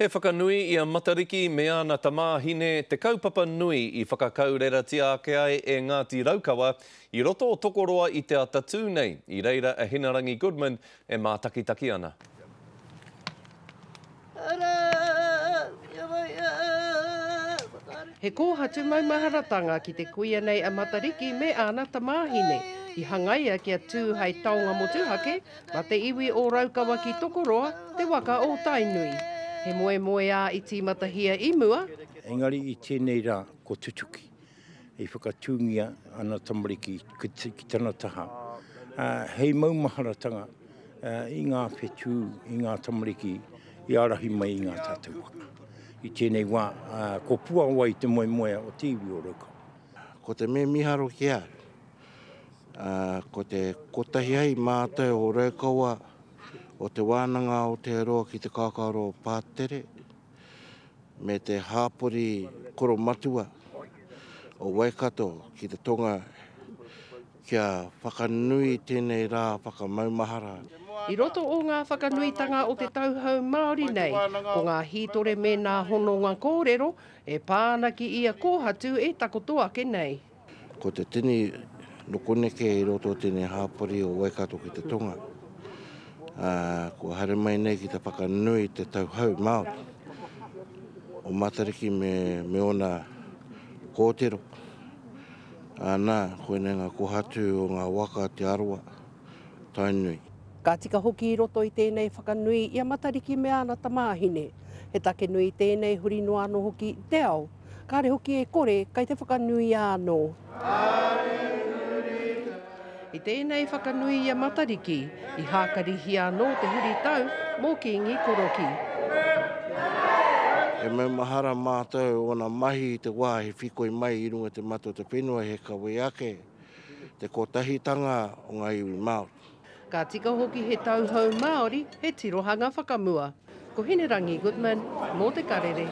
He whakanui i a Matariki me ana tamāhine te kaupapa nui i whakakaureratia ake ai e Ngāti Raukawa i roto o Tokoroa i te atatū nei, i reira a Hinerangi Goodman e mātakitaki ana. He kōhatu maumaharatanga ki te kuia nei a Matariki me āna tamāhine, i hangaia kia tū hei taonga motuhake mā te iwi o Raukawa ki Tokoroa, te waka o Tainui. He moemoeā i tīmatahia i mua. Engari i tēnei rā ko tutuki. I whakatūngia ana tamariki ki tana taha hei maumaharatanga i ngā whetū, i ngā tamariki i ārahi mai i ngā tātou waka. I tēnei wā, ko Puawai te moemoea o te iwi o Raukawa. Ko te mea miharo ki a au, ko te kotahi ai mātou o Raukawa o Te Wānanga Aotearoa ki te Kākaro o Pātere, me te hāpori koromatua o Waikato ki te tonga kia whakanui tēnei rā whakamaumahara. I roto o ngā whakanuitanga o te tau hou Māori nei, ko ngā hītore me nā hononga kōrero e pā ana ki ia kōhatu e takoto ake nei. Ko te tini nokoneke i roto o tēnei hāpori o Waikato ki te tonga, ā, kua haere mai nei ki te whakanui te tau hou Māori o Matariki me, me ōna kōtero. Ā, nā, koinei ngā kohatu o ngā waka Te Arawa, Tainui. Ka tika hoki i roto i tēnei whakanui i a Matariki me āna tamāhine. He take nui tēnei huri noa anō hoki i te ao. Kāre hoki e kore, kai te whakanuia anō. I tēnei whakanui i a Matariki, i hākarihia anō te huritau mō Kīngi Korokī. E maumahara mātou ōna mahi i te wā he whikoi mai i runga te mata o te whenua he kawe ake te kotahitanga o ngā iwi Māori. Ka tika hoki he tauhou Māori, he tirohanga whakamua. Ko Hinerangi Goodman, mō Te Karere.